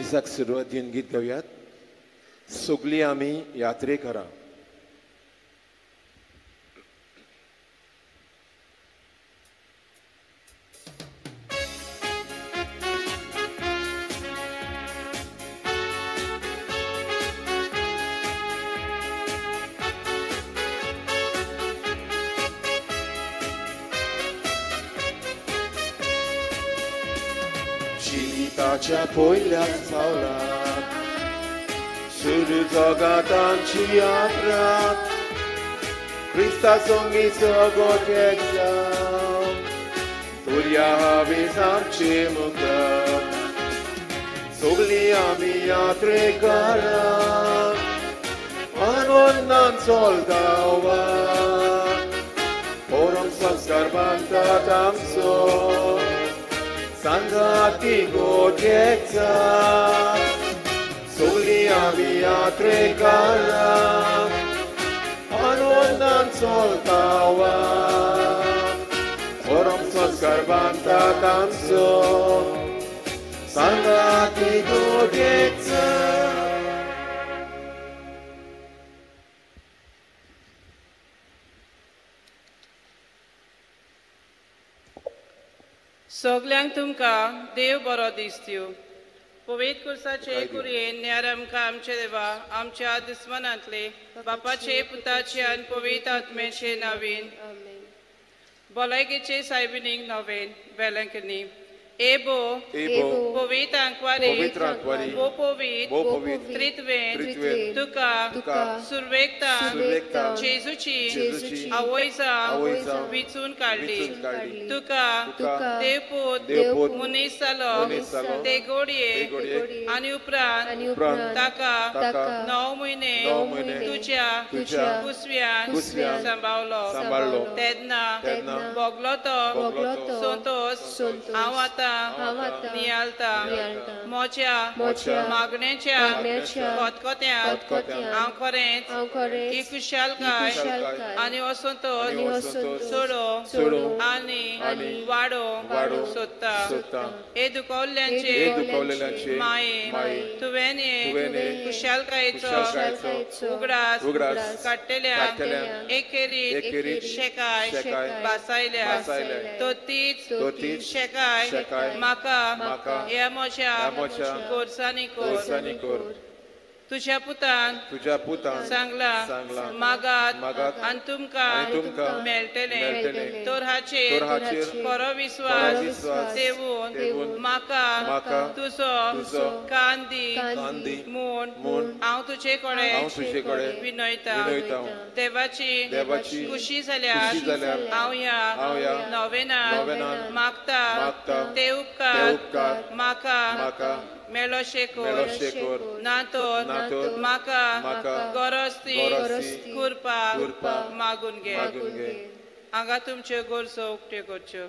मिसाक सुरवात दिवन गीत गावयात. सगळीं आमी यात्रेकरां. जिविताच्या पयल्याच पावलाक सुरू जगात आमची यात्रा, क्रिस्ता संगी सगट एक जावन तुर्या हावेस आमचे मुखार. सगळीं आमी यात्रेकारां आनंदान चलता वाट, परम संस्कार बांदतात आमचो सांगाती गोट एक जावन. सगळीं आमी यात्रेकारां आनंदान चलता वाट, परम संस्कार बांदतात आमचो सांगाती गोट एक जावन. सगल्यांक तुमकां देव बरो दिसत्यो. पवित्र कुर्साचे कुरयेन न्यार आमकां आमचे देवा आमच्या दुस्मनांतले बापाचे पुताचे आनी पवित्र आत्म्याचे नावीन. भलायकेचे सायबिनीक नवेन वेलंकनी एबो पवित्र आंकवारी बो पवित्र त्रित्वेन तुका सुरवेकता जेजूची आवयजा विचून काडली. तुका देवपूत मनीस जालो ते गोडये आनी उपरांत ताका 9 म्हयने तुज्या कुसव्यान सांबाळलो. तेन्ना भोगलो तो संतोस हांव आतां नियाळता. म्हज्या मागण्याच्या खतखत्यांत हांव खरेंच ही खुशालकाय आनी असंतोस सोडो आनी वाडो सोदता. हे दुखवल्ल्यांचे माये तुवें हे खुशालकायेचो उगडास काडटल्या एकेरीत शेकाय भासायल्या. तो तीच शेकाय म्हाका ह्या म्हज्या गोरसांनी कर. तुज्या पुतान सांगला मागात आनी तुमकां मेळटलें. तर हाचेर खरो विस्वास देवून म्हाका तुजो कान दी म्हूण हांव तुजे कडेन विनयता. देवाची खुशी जाल्यार हांव ह्या नोवेनान मागता ते उपकार म्हाका मेळोशे कर. ना तर म्हाका गरज ती कृपा मागून घे. हांगा तुमच्यो गरजो उक्त्यो करच्यो.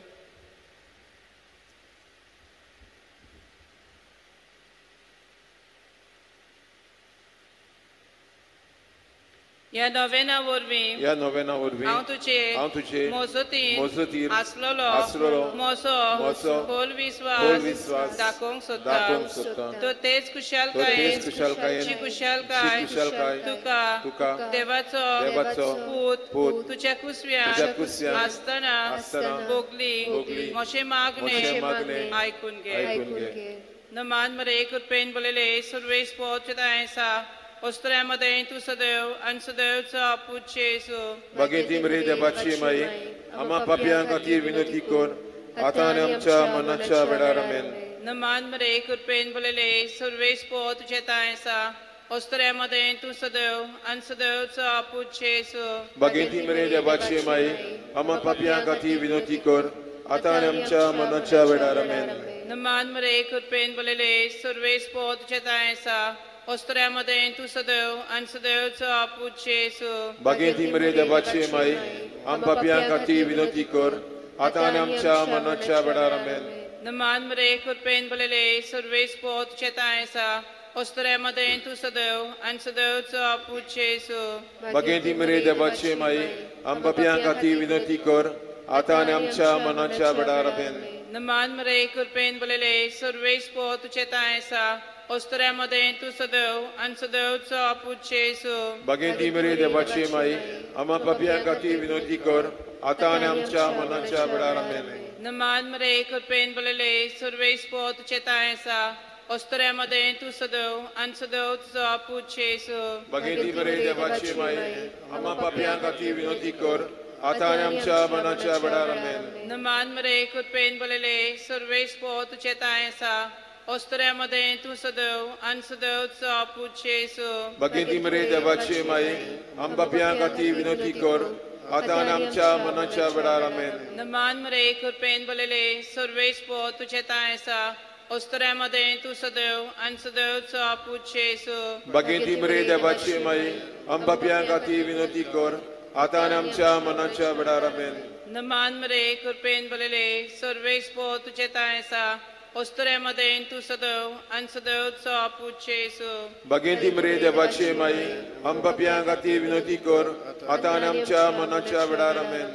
ह्या नोवेना वरवीं हांव तुजे मजतीर आसलेलो म्हजो खोल विस्वास दाखोवंक सोदता. तो तेच खुशालकायेन जी खुशालकाय तुका देवाचो पूत तुज्या कुसव्यान आसतना भोगली म्हजें मागणें आयकून घे. नमान मरे कृपेन बोलले सुरवेश पोचता आसा ओस्त्र्यामध्ये तूं सदैव आनी सदैवचो पूत जेजू. बागेंती मरे देवाची माई आमा पापयां खातीर विनंती कर आतां आनी आमच्या मनाच्या वेळार. आमेन. नमान मरे कृपेन बोलले सुरवेश पो तुजें तांय आसा ओस्त्र्यामध्ये तूं सदैव आनी सदैवचो पूत जेजू. बागेंती मरे देवाची माई आमा पापयां खातीर विनंती कर आतां आनी आमच्या मनाच्या वेळार. आमेन. नमान मरे कृपेन बोलले सुरवेश पो तुजें तांय आसा ओस्त्र्यामध्ये तूं सदैव आनी सदैवचो पूत जेजू. बागेंती मरे देवाची माई आम पापयां खातीर विनंती कर आतां आनी आमच्या मनाच्या वेळार. आमेन. नमान मरे कृपेन बोलले सुरवेश पो तुजें तांय आसा ओस्त्र्यामध्ये तूं सदैव आनी सदैवचो पूत जेजू. बागेंती मरे देवाची माई आम पापयां खातीर विनंती कर आतां आनी आमच्या मनाच्या वेळार. आमेन. नमान मरे कृपेन बोलले सर्वेस पो तुझे तांय आसा ओस्तऱ्या मदें तूं सदैव आनी सदैवचो पूत जेजू. बागेंती मरे देवाची माई, आम्हा पापयां खातीर विनवती कर, आतां आनी आमच्या मनाच्या वेळार. आमेन. नमान मरे, कृपेन भरलेले, सर्वेस्पोर तुजे तांय आसा. ओस्तऱ्या मदें तूं सदैव आनी सदैवचो पूत जेजू. बागेंती मरे देवाची माई, आम्हा पापयां खातीर विनवती कर, आतां आनी आमच्या मनाच्या वेळार. आमेन. नमान मरे, कृपेन भरलेले, सर्वेस्पोर तुजे तांय आसा. ओस्तऱ्या मदें तूं सदैव आनी सदैवचो पूत जेजू. बागेंती मरे देवाची माई, आम पापयां खातीर विनवती कर, आतां आनी आमच्या मनाच्या वेळार. आमेन. नमान मरे, कृपेन भरलेले, सर्वेस्पोर तुजे तांय आसा. ओस्तऱ्या मदें तूं सदैव आनी सदैवचो पूत जेजू. बागेंती मरे देवाची माई, आम पापयां खातीर विनवती कर, आतां आनी आमच्या मनाच्या वेळार. आमेन. नमान मरे, कृपेन भरलेले, सर्वेस्पोर तुजे तांय आसा. ओस्तऱ्या मदें तूं सदैव आनी सदैवचो पूत जेजू. बागेंती मरे देवाची माई, आम पापयां खातीर विनवती कर, आतां आनी आमच्या मनाच्या वेळार. आमेन.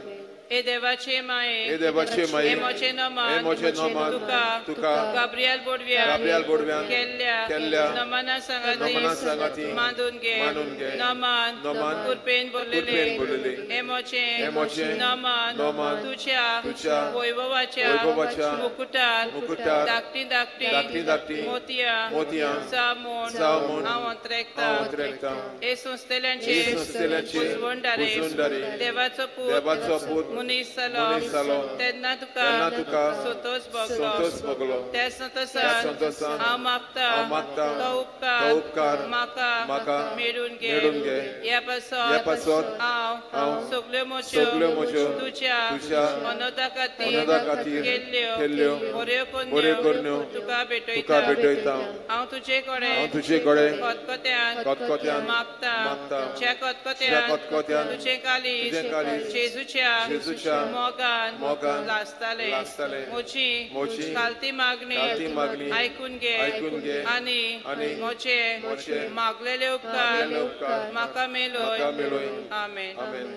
ए देवाचे माये, ए देवाचे माये, ए मोचे नमान, ए मोचे नमान, तुका, तुका, गाब्रियल बोडव्यान, गाब्रियल बोडव्यान, केल्ल्या, केल्ल्या, नमना सांगाती, नमना सांगाती, मानून घे, मानून घे, नमान, नमान, कृपेन बोललेले, कृपेन बोललेले, ए मोचे, ए मोचे, नमान, नमान, तुझ्या, तुझ्या, वैभवाच्या, वैभवाच्या, मुकुटार, मुकुटार, धाकटी धाकटी, धाकटी धाकटी, मोतयां, मोतयां, साव म्हूण, साव म्हूण, हांव अंतरेकतां, हांव अंतरेकतां, हे संस्थेल्यांचे, हे संस्थेल्यांचे, पुजवणदारे, पुजवणदारे, देवाचो पूत, देवाचो पूत, मनीस जालो, मनीस जालो, तेन्ना तुका, तेन्ना तुका, संतोष भोगलो, संतोष भोगलो, त्या संतोषान, त्या संतोषान, हांव मागता, हांव मागता, तो उपकार, तो उपकार, म्हाका, म्हाका, मेळून घे, मेळून घे, ह्या पासत, ह्या पासत, हांव, हांव, सगल्यो म्हज्यो, सगल्यो म्हज्यो, तुज्या, तुज्या, अनोदा खातीर, अनोदा खातीर, केल्ल्यो, केल्ल्यो, बऱ्यो बऱ्यो करण्यो, तुका भेटयता, तुका भेटयता, हांव तुजे कडेन, हांव तुजे कडेन, खतखत्यान, खतखत्यान, मागता, मागता, ज्या खतखत्यान, ज्या खतखत्यान, तुजें काळीज, तुजें काळीज, जेजूच्या, जेजूच्या, मोगान, मोगान, लासतालें, लासतालें, म्हजी, म्हजी, खालती मागणी, खालती मागणी, आयकून घे, आयकून घे, आनी, आनी, म्हजे, म्हजे, मागलेले उपकार, मागलेले उपकार, म्हाका मेळय, म्हाका मेळय, आमेन. आमेन.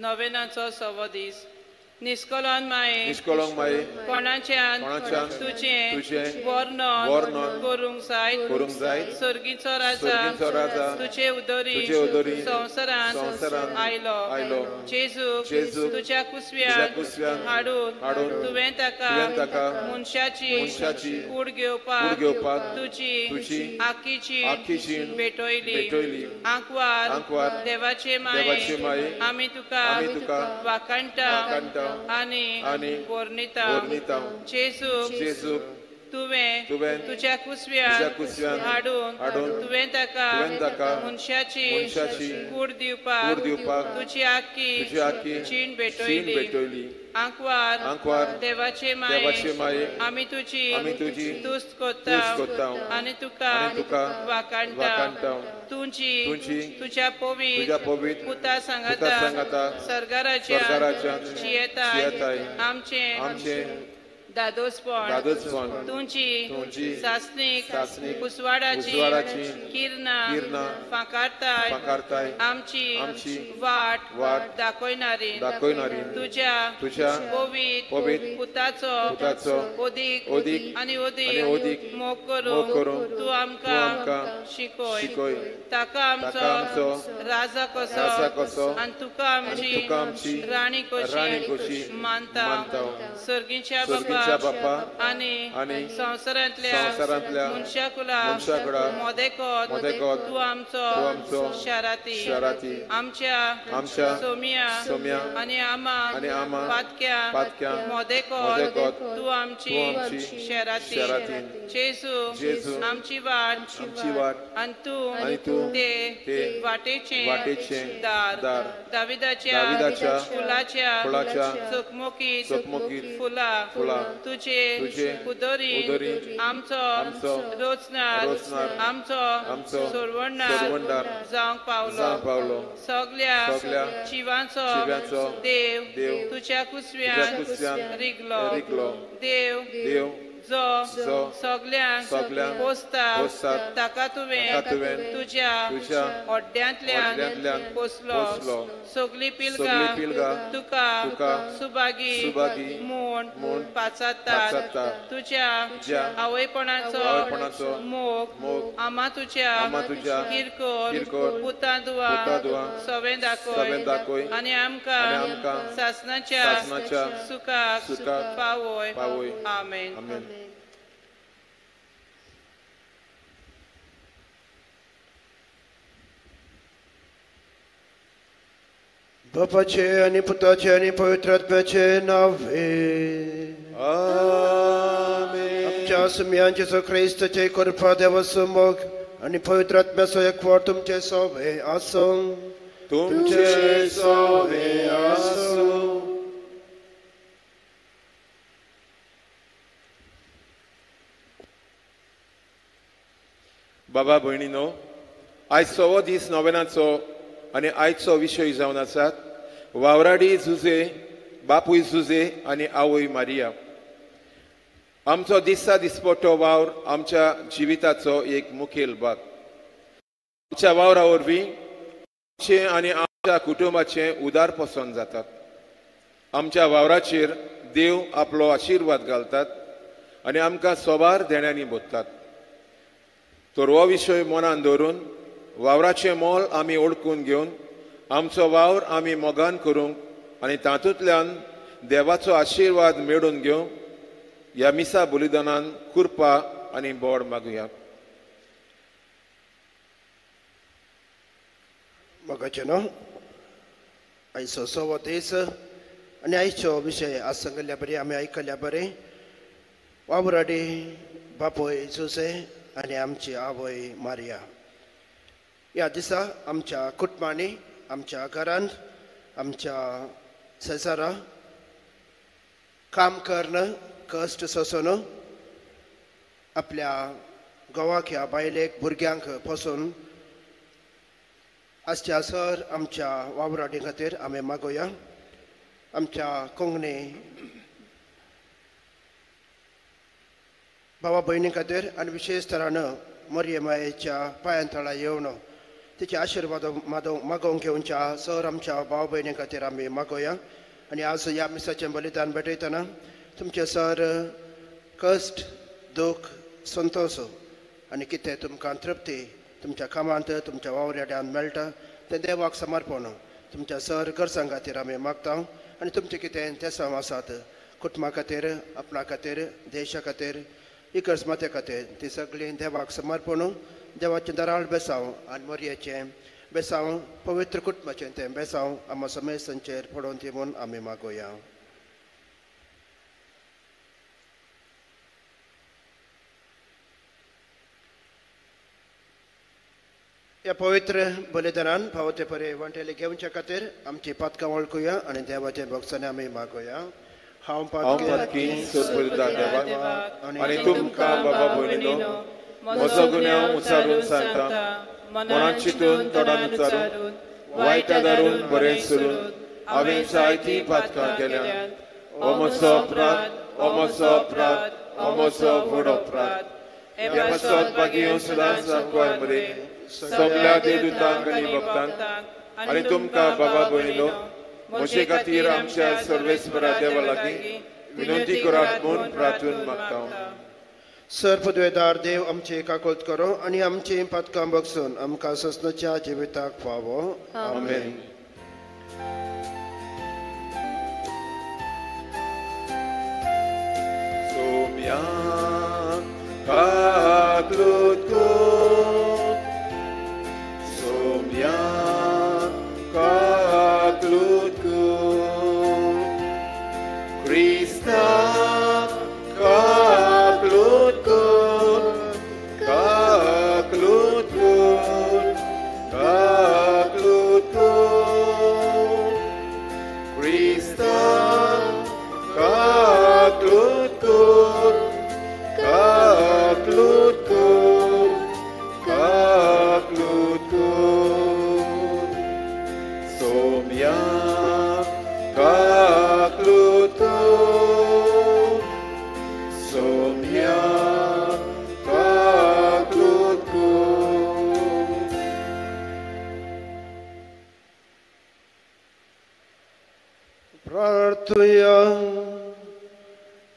नवेनाचो सवो दीस. निस्कलन माये, निष्कळंक माये, कोणाच्यान, कोणाच्यान, तुजें, तुजें, वर्णन, वर्णन, करूंक जायत, करूंक जायत, सर्गीचो राजा, सर्गीचो राजा, तुजे उदरी, तुजे उदरी, संवसारांत, संवसारांत, आयलो, आयलो, जेजू, जेजू, तुज्या कुसव्यान, तुज्या कुसव्यान, हाडून, हाडून, तुवें ताका, तुवें ताका, मनशाची, मनशाची, कूड घेवपाक, कूड घेवपाक, तुजी, तुजी, आख्खी जीण, आख्खी जीण, भेटयली, भेटयली, आंकवार, आंकवार, देवाचे माये, देवाचे माये, आमी तुका, आमी तुका, वाखाणटा, वाखाणटा, आनी, आनी, वर्णिता, वर्णिता, जेजू, जेजू, तुवें, तुवें, तुज्या कुसव्यान, तुज्या कुसव्यान, हाडून, हाडून, तुवें ताका, तुवें ताका, मनशाची, मनशाची, कूड दिवपाक, कूड दिवपाक, तुजी आख्खी, तुजी आख्खी, जीण जीण भेटयली, भेटयली, आंकवार, आंकवार, देवाचे माये, देवाचे माये, आमी तुजी, आमी तुजी, तुस्त करता, तुस्त करता, आनी तुका, आनी तुका, वाखाणटा, वाखाणटा, तुजी, तुजी, तुज्या पवित्र, तुज्या पवित्र, पुता सांगाता, पुता सांगाता, सर्गाराज्यान, स्वर्गराज्यान, जियेताय, जियेताय, आमचें, आमचें, दादोसपण, दादोसपण, तुजी, तुजी, सासणीक, सासणीक, उजवाडाची, उजवाडाची, किरणां, किरणां, फांकारताय, फांकारताय, आमची, आमची, वाट, वाट, दाखयणारी, दाखयणारी, तुज्या, तुज्या, पवित्र, पवित्र, पुताचो, पुताचो, ओदीक, ओदीक, आनी ओदीक, आनी ओदीक, मोग करूंक, मोग करूंक, तूं आमकां, तूं आमकां, शिकय, शिकय, ताका आमचो, ताका आमचो, राजा कसो, राजा कसो, आनी तुका आमची, तुका आमची, राणी कशी, राणी कशी, मानता, मानता, सर्गीच्या सर्गीच्या बापा, बापा, आनी, आनी, संवसारांतल्या, संवसारांतल्या, मनशाकुला, मनशाकुळा, मदेकोत, मदेकोत, तूं आमचो, तूं आमचो, शाराती, शाराती, आमच्या, आमच्या, सोम्या, सोम्या, आनी आमा, आनी आमा, पातक्या, पातक्या, मदेकोत, मदेकोत, तूं आमची, तूं आमची, शेराती, शेराती, जेजू, जेजू, आमची वाट, आमची वाट, आनी तूं, आनी तूं, ते, ते, वाटेचें, वाटेचें, दार, दार, दाविदाच्या, दाविदाच्या, फुलाच्या, फुलाच्या, चकमकीत, चकमकीत, फुलां, फुलां, तुजे, तुजे, उदरी, उदरी, आमचो, आमचो, रोचणार, रोचणार, आमचो, आमचो, सोरवणदार, सोरवणदार, जावंक पावलो, जावंक पावलो, सगल्या, सगल्या, जिवांचो, जिवांचो, देव, देव, तुज्या तुज्या कुसव्यान, कुसव्यान, रिगलो, रिगलो, देव, देव, जो सगल्यांक पोसता ताका तुवें तुज्या ओड्ड्यांतल्यान पोसलो. सगळीं पिलगां तुका सुभागी म्हूण पाचारतात. तुज्या आवयपणाचो मोग आमा तुज्या किरकोळ पुता दुवा सवें दाखय आनी आमकां सासणाच्या सुखाक पावय. आमेन. बापाचे आनी पुताचे आनी पवित्र आत्म्याचे नावे आमेन. आमच्या सुम्यांचे क्रिस्ताचे कृपा देवाचो मोग आनी पवित्र आत्म्याचो एकवट तुमचे सोवे आसूं. तुमचे सोवे आसूं. बाबा भयणीनो, आयज सवो दीस नोवेनाचो आनी आयचो विशय जावन आसात वावराडी जुजे, बापूय जुजे आनी आवय मारिया. आमचो दिसा दिसपट्टो वावर आमच्या जिविताचो एक मुखेल भाग. आमच्या वावरा वरवीं आमचें आनी आमच्या कुटुंबाचें उदारपसन जातात. आमच्या वावराचेर देव आपलो आशिर्वाद घालतात आनी आमकां सोबार देण्यांनी भरतात. तर हो विशय मनान दवरून वावराचें मोल आमी ओळखून घेवन आमचो वावर आमी मोगान करूंक आनी तातूंतल्यान देवाचो आशिर्वाद मेळून घेवंक ह्या मिसा बलिदानान कृपा आनी बोड मागुया. मोगाचें न्हू, आयचो सवो दीस आनी आयचो विशय आज सांगिल्ल्या बरें आमी आयकल्ल्या बरें वावराडी बापूय जुजे आनी आमची आवय मारिया. ह्या दिसा आमच्या कुटुंबांनी, आमच्या घरांत, आमच्या शेजारा काम करून कश्ट सोसून आपल्या घोवाक ह्या बायलेक भुरग्यांक पोसून आजच्या सर आमच्या वावराडी खातीर आमी मागोया. आमच्या कोंकणी भावा भयणी खातीर आनी विशेश तरान मरिये मायेच्या पांयां तळा येवन तिचे आशिर्वाद मागोवंक घेवच्या सर आमच्या भाव भयणी खातीर आमी मागोया. आनी आज ह्या मिसाचें बलिदान भेटयतना तुमचें सर कश्ट, दूख, संतोश आनी कितें तुमकां तृप्ती तुमच्या कामांत, तुमच्या वावराड्यांत मेळटा तें देवाक समर्पण तुमच्या सर गरजां खातीर आमी मागता. आनी तुमचें कितें तेसांव आसात कुटुंबा खातीर, आपणा खातीर, देशा खातीर, इगर्ज माते खातीर, ती सगळीं देवाक समर्पण देवाचें दराळ बेसांव आनी मोरयेचें बेसांव पवित्र कुटुंबाचें तें बेसांव आमा समेस्तांचेर पडोवन दी म्हूण आमी मागोया. ह्या पवित्र बलिदानान फावो ते परे वांटेले घेवच्या खातीर आमची पातकां वळखुया आनी देवाचे भोगसाणे आमी मागोया. हांव पातकी देवाक आनी तुमकां बाबा भयणीनो म्हजो गुन्यांव उचारून सांगता. मनान चिंतून, तोंडान उच्चारून, वायट धरून बरें सोडून हांवें जायतीं पातकां केल्यांत. हो म्हजो अपराध, हो म्हजो अपराध, हो म्हजो व्हड अपराध. ह्या पासत बागी सदांच गोंय मरे सगल्या देवदूतांक आनी भक्तांक आनी तुमकां बाबा भयणीनो म्हजे खातीर आमच्या सर्वेस्परा देवा लागीं विनंती करात म्हूण प्रार्थून मागता. सर पदवेदार देव आमची काकोत करो आनी आमची पातकां बगसून आमकां ससनाच्या जिविताक फावो. आमेन. सोम्या काकलूत कर, सोम्या काकलूत कर, क्रिस्ता काकलूत कर, काकलूत कर, काकलूत कर, क्रिस्ता काकलूत कर, काकलूत कर, काकलूत कर, सोम्या काकलूत कर, सोम्या प्रार्थुया.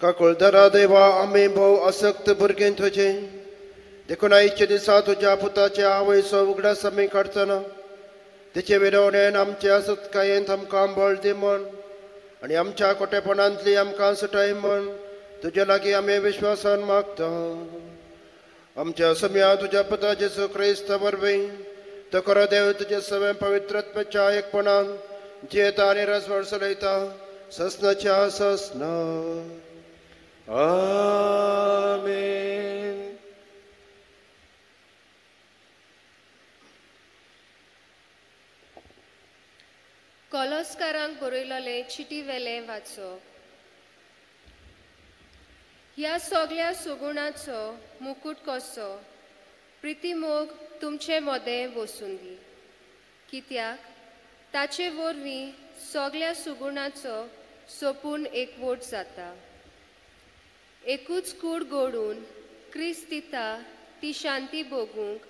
काकुळदरा देवा, आमी भोव असक्त भुरगें तुजें, देखून आयच्या दिसा तुज्या पुताच्या आवयचो उगडास आमी काडटना तिचे विरवणेन आमच्या सत्कायेंत आमकां बळ दी म्हण आनी आमच्या कोटेपणांतली आमकां सुटाय म्हण तुज्या लागीं आमी विश्वासान मागता. आमच्या सम्या तुज्या पुता जेजू क्रिस्ता वरवीं तो खरो देव तुज्या सगळ्या पवित्रत्वाच्या एकपणान जियेता आनी रसवड चलयता ससनाच्या ससना. आमेन. कोलोस्कारांक बरयलोले चिटी वेले वाचप. ह्या सगळ्या सुगुणाचो मुकूट कसो प्रितीमोग तुमचे मदें वसुंदी, कित्याक ताचे वरवीं सगळ्या सुगुणाचो सोपून एकवट जाता. एकूच कूड गोडून क्रिस्त दिता ती शांती भोगूंक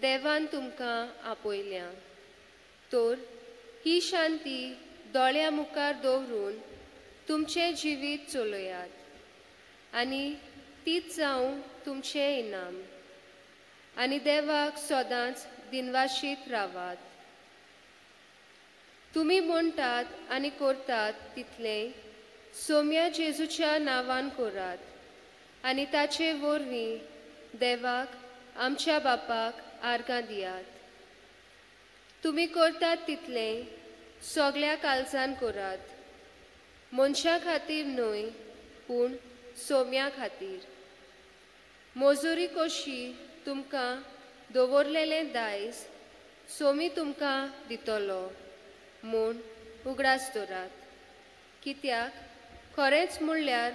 देवान तुमकां आपयल्या. तर ही शांती दोळ्या मुखार दवरून तुमचें जिवीत चलयात आनी तीच जावं तुमचें इनाम, आनी देवाक सदांच दिनवाशीत रावात. तुमी म्हणटात आनी करतात तितलें सोम्या जेजूच्या नांवान करात आनी ताचे वरवीं देवाक आमच्या बापाक आर्गां दियात. तुमी करतात तितलें सगळ्या काळजान करात, मनशां खातीर न्हय पूण सोम्या खातीर. मजुरी कशी तुमकां दवरलेलें दायज सोमी तुमकां दितलो म्हूण उगडास दवरात, कित्याक खरेंच म्हणल्यार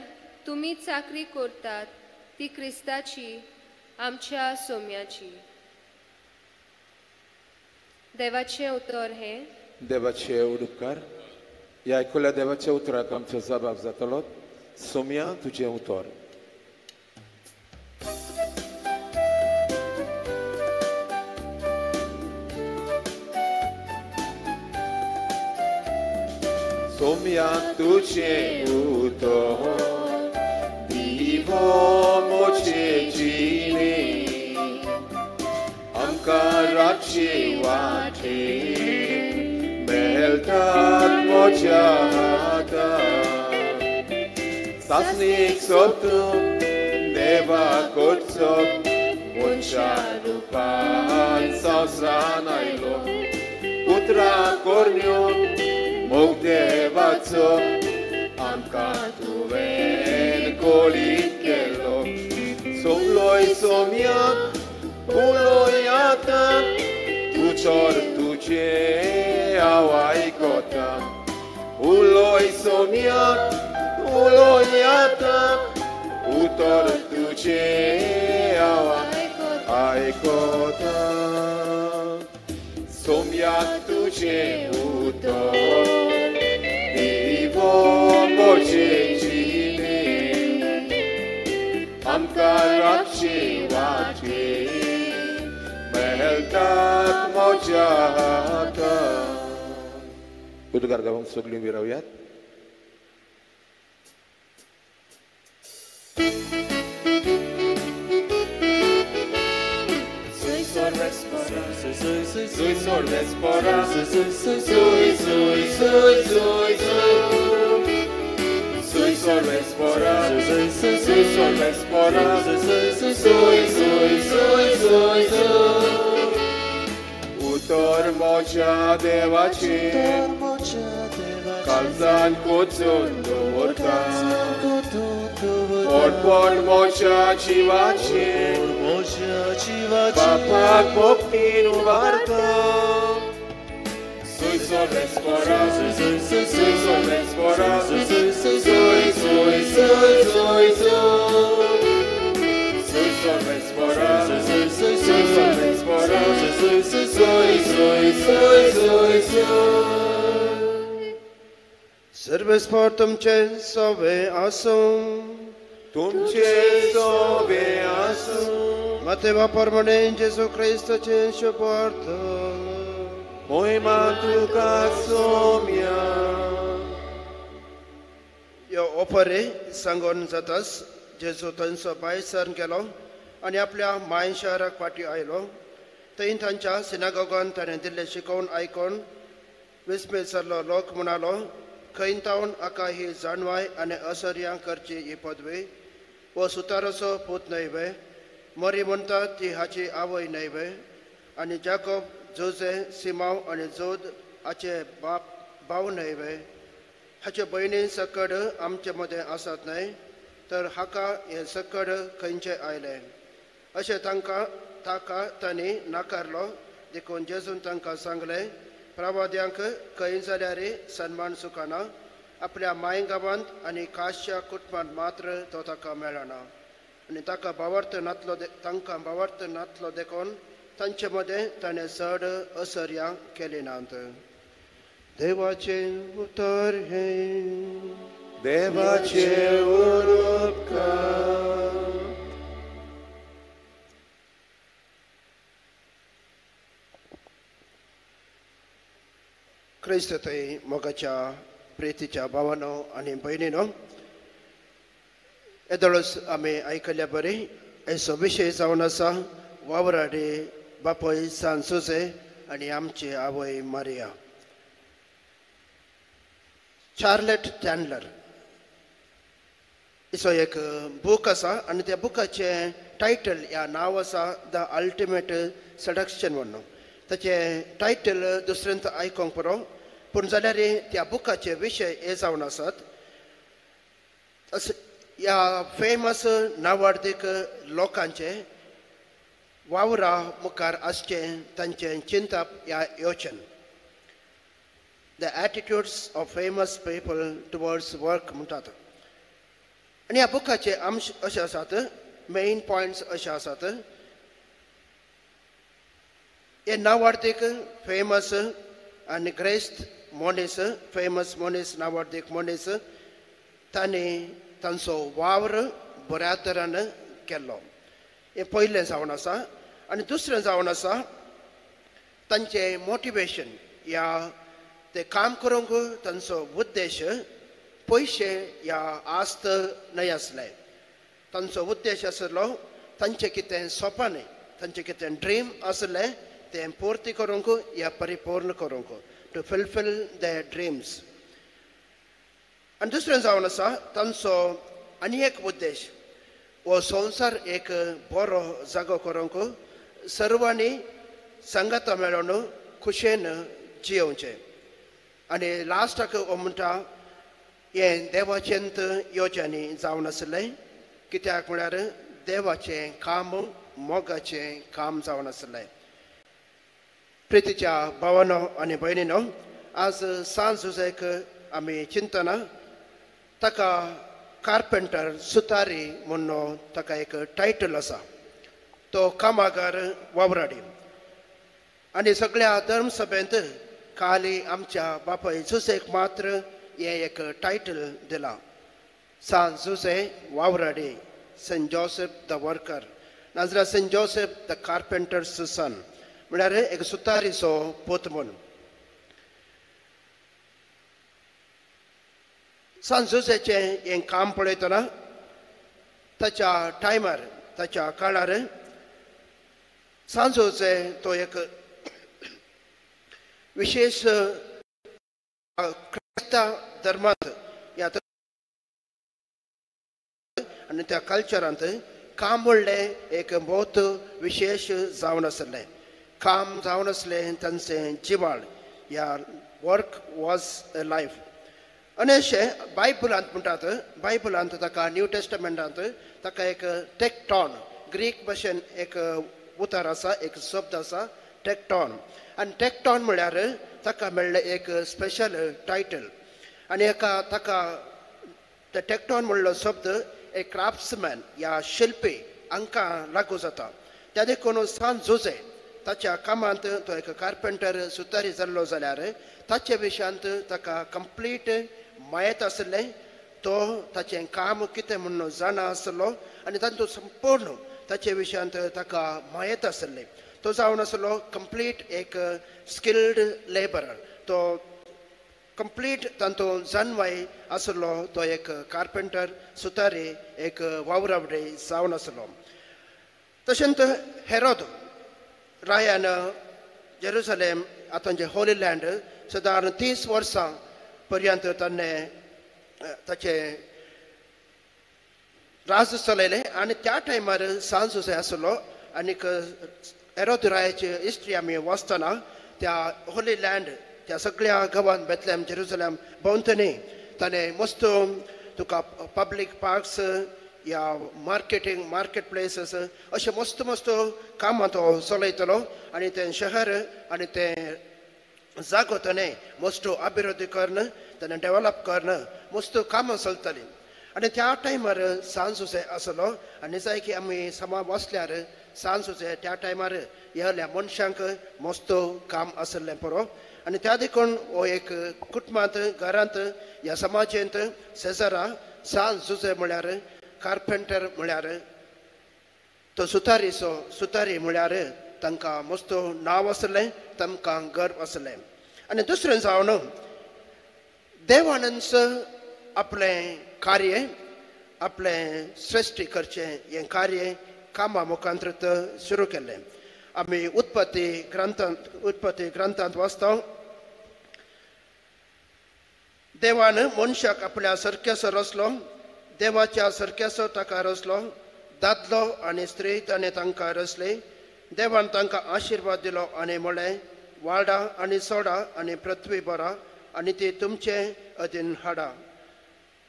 तुमी चाकरी करतात ती क्रिस्ताची आमच्या सोम्याची. देवाचें उतर हें. देवाचे उपकार. ह्या आयकुल्या देवाच्या उतराक आमचो जबाब जातलो. सोम्या तुजें उतर. सोम्या तुझे उतर दिवो मोचे जिणे, आमकां रातचे वाटे मेळटात मोच्या हाताक. सासणीक सोदून देवा करचो मनशा रुपान संवसारान आयलो, उतरां करण्यो मोग देवाचो आमकां तुवें कोळीत केलो. सोमलोय सोम्या उलोय आतां, तुजोर तुजें हांव आयकता. उलोय सोम्या उलोय आतां, उतर तुजें हांव आयकता. सोम्या तुजें उतर दिवो मोचे जिणे, आमकां रातचे वाटे मेळटात मोज्या हाताक. उदगार गावंक सगळीं विरावयात. Sui sorves pora, sui sui sui sui sui sui sorves pora, sui sorves pora, sui sui sui sui. Utor mocha devachi, kalzan kutsun dovorta, Orpon mocha chivachi, Papak popinu varta. Sui sorves pora, sui sorves pora, sui sui sui sui sui. Sui sorves pora, sui sorves pora, sui sui sui sui sui. Sarves पर तुमचे सवे आसूं, तुमचे सवे आसूं. मातेवा परमणे जेजू क्रिस्ताचे शुभार्थ. मोहिमा तुका सोम्या. ओपरे सांगून जातास जेजू थंयचो भायर सरून गेलो आनी आपल्या माय शहराक फाटीं आयलो. थंय तांच्या सिनागोगान ताणें दिल्लें शिकोवन आयकून विस्मीत जाल्लो लोक म्हणालो, खंय तावन हाका ही जाणवाय आनी असर्यां करची ही पदवी? हो सुताराचो पूत न्हय वे? मरी म्हणटा ती हाची आवय न्हय वे? आनी जाकोब, जोजे, सिमांव आनी जोद हाचे बाप भाव न्हय वे? हाचे भयणी सकड आमचे मदें आसात न्हय? तर हाका हें सकड खंयचें आयलें? अशें तांकां ताका तांणी नाकारलो. देखून जेजून तांकां सांगलें, प्रवाद्यांक खंय जाल्यार सन्मान चुकना, आपल्या माय गांवांत आनी खासच्या कुटुंबांत मात्र तो ताका मेळना. आनी ताका भावार्थ नातलो तांकां भावार्थ नातलो देखून तांचे मदें ताणें चड असर्यां केली नात. देवाचें उतर हें. देवाचें उपकार. क्रिस्त थंय मोगाच्या प्रेतीच्या भावानो आनी भयणीनो, येदोळच आमी आयकल्ल्या बरी हेचो विशय जावन आसा वावराडी बापूय सान जुझे आनी आमची आवय मारिया. चार्लेट चँडलर हिचो एक बूक आसा आनी त्या बुकाचें टायटल ह्या नांव आसा the ultimate seduction म्हणून. ताचें टायटल दुसऱ्यांत आयकोंक पुरो, पूण जाल्यार त्या बुकाचे विशय हे जावन आसात. ह्या फेमस नावार्दीक लोकांचे वावरा मुखार आसचें तांचें चिंतप ह्या योजन, the attitudes of famous people towards work म्हणटात. आनी ह्या बुकाचे अंश अशे आसात, मेन पॉयंट्स अशे आसात. हे नावार्दीक फेमस आनी ग्रेस्त मनीस, फेमस मनीस, नावार्दीक मनीस, तांणी तांचो वावर बऱ्या तरान केल्लो. हें पयलें जावन आसा. आनी दुसरें जावन आसा तांचें मोटिवेशन, ह्या ते काम करूंक तांचो उद्देश पयशे ह्या आस्त न्हय आसले. तांचो उद्देश आसलो तांचें कितें सोंपा न्हय, तांचें कितें ड्रीम आसलें तें पूर्ती करूंक या परिपूर्ण करूंक, टू फुलफील the dreams. आनी दुसरें जावन आसा तांचो आनी एक उद्देश, हो संवसार एक बरो जागो करूंक सर्वांनी सांगाता मेळोवन खुशेन जियोवचें. आनी लास्टाक हो म्हणटा हें देवाचेंत योजनी जावन आसलें, कित्याक म्हळ्यार देवाचें काम मोगाचें काम जावन आसलें. प्रितीच्या भावानो आनी भयणीनो, आज सांज जुझेक आमी चिंतना ताका कार्पेंटर सुतारी म्हणून ताका एक टायटल आसा. तो कामागार वावराडी आनी सगळ्या धर्मसभेंत खाली आमच्या बापाय जुझेक मात्र हें एक टायटल दिलां, सांज जुझे वावराडी, सेंट जोसेफ the worker, नाजाल्यार Saint Joseph the carpenter's son, म्हळ्यार एक सुतारीचो पूत म्हूण. सांज जुझेचें हें काम पळयतना ताच्या टायमार, ताच्या काळार सांज जुझे तो एक विशेष क्रिस्ता धर्मांत ह्या आनी त्या कल्चरांत काम म्हणलें एक भोवत विशेष जावन आसलें. काम जावन आसलें तांचें जिवाळ, ह्या वर्क वॉज अ लायफ. आनी अशें बायबलांत म्हणटात, बायबलांत ताका न्यू टेस्टमेंटांत ताका एक टेक्टॉन, ग्रीक भाशेन एक उतर आसा, एक शब्द आसा टेक्टॉन. आनी टेक्टॉन म्हळ्यार ताका मेळ्ळें एक स्पेशल टायटल. आनी एका ताका टेक्टॉन म्हणलो शब्द एक क्राफ्ट्समॅन या शिल्पी हांकां लागू जाता. त्या देखून सांज जुझे ताच्या कामांत तो एक कार्पेंटर सुतारी जाल्लो जाल्यार ताचे विशयांत ताका कंप्लीट मायत आसलें. तो ताचें काम कितें म्हणून जाणा आसलो आनी तातूंत संपूर्ण ताचे विशयांत ताका मायत आसलें. तो जावन आसलो कंप्लीट एक स्किल्ड लेबरर, तो कंप्लीट तांतून जानवाय आसलो तो एक कार्पेंटर सुतारी एक वावरावडे जावन आसलो. तशेंच हेरोद रायान जेरुसलेम आतां जें होली लँड सदारण 30 वर्सां पर्यंत ताणें ताचें राज चलयलें आनी त्या टायमार सांज जुझे आसलो. आनीक हेरोद रायाची हिस्ट्री आमी वाचतना त्या होली लँड त्या सगळ्या गांवांत बेतलेम जेरुसलेम भोंवतणी ताणें मस्त तुका पब्लीक पार्क्स या मार्केटींग मार्केट प्लेसीस अशें मस्त मस्त कामां तो चलयतलो आनी तें शहर आनी तें जागो ताणें मस्त अभिवृद्धी करून ताणें डेवलप करून मस्त कामां चलतालीं. आनी त्या टायमार सांज जुझे आसलो आनी जाय की आमी समा वाचल्यार सांज जुझे त्या टायमार ह्या मनशांक मस्त काम आसलें पुरो. आनी त्या देखून हो एक कुटुंबांत घरांत ह्या समाजेंत शेजारा सांज जुझे म्हळ्यार कार्पेंटर म्हळ्यार तो सुतारीचो सुतारी म्हळ्यार तांकां मस्त नांव आसलें, तांकां गर्व आसलें. आनी दुसरें जावन देवानंच आपलें कार्य आपलें सृश्टी करचें हें कार्य कामा मुखांतृत सुरू केलें. आमी उत्पत्ती ग्रंथांत वाचता देवान मनशाक आपल्या सारक्यासो रचलो, देवाच्या सारक्यासो ताका रचलो, दादलो आनी स्त्री ताणें तांकां रचली. देवान तांकां आशिर्वाद दिलो आनी म्हळें वाडा आनी सोडा आनी पृथ्वी बरा आनी ती तुमचे अधीन हाडा.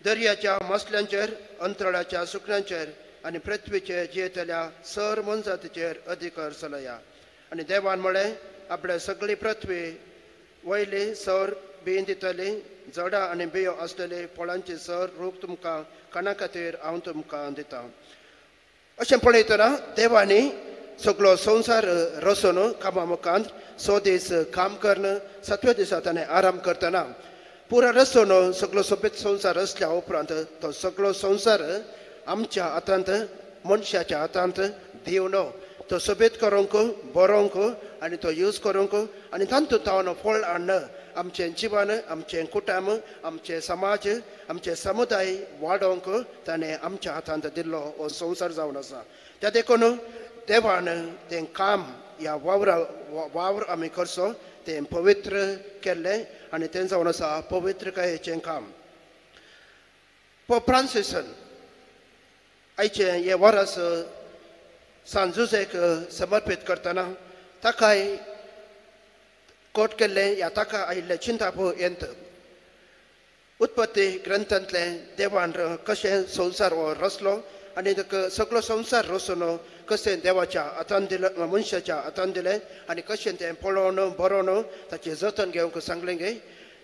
दर्याच्या मासल्यांचेर अंतराळाच्या सुकण्यांचेर आनी पृथ्वीचेर जियेतल्या सर मनजातीचेर अधिकार चलया. आनी देवान म्हळें आपले सगळी पृथ्वी वयली सर बीं दितली, झाडां आनी बियो आसलेली फळांची सर रूख तुमकां खाणा खातीर हांव तुमकां दितां. अशें पळयतना देवांनी सगळो संवसार रचून कामा मुखांत 100 दीस काम करून 7व्या दिसा ताणें आराम करतना पुरा रचून सगळो सोबीत संवसार रचल्या उपरांत तो सगळो संवसार आमच्या हातांत मनशाच्या हातांत दिवन तो सोबीत करूंक बरोवंक आनी तो यूज करूंक आनी तातूंत हांव फळ हाडण आमचें जिवन आमचें कुटुंब आमचें समाज आमचें समुदाय वाडोवंक ताणें आमच्या हातांत दिल्लो हो संवसार जावन आसा. त्या देखून देवान तें काम ह्या वावर आमी करचो तें पवित्र केल्लें आनी तें जावन आसा पवित्रकायेचें काम. पोप फ्रांसिसान आयचें हें वर्स सांज जुझेक समर्पीत करतना ताकाय कोट केल्लें ह्या ताका आयिल्लें चिंताप येंत उत्पत्ती ग्रंथांतलें देवान कशें संवसार हो रचलो आनी सगळो संवसार रचून कशें देवाच्या हातान दिलें मनशाच्या हातान दिलें आनी कशें तें पळोवन बरोवन ताचें जतन घेवंक सांगलें गे.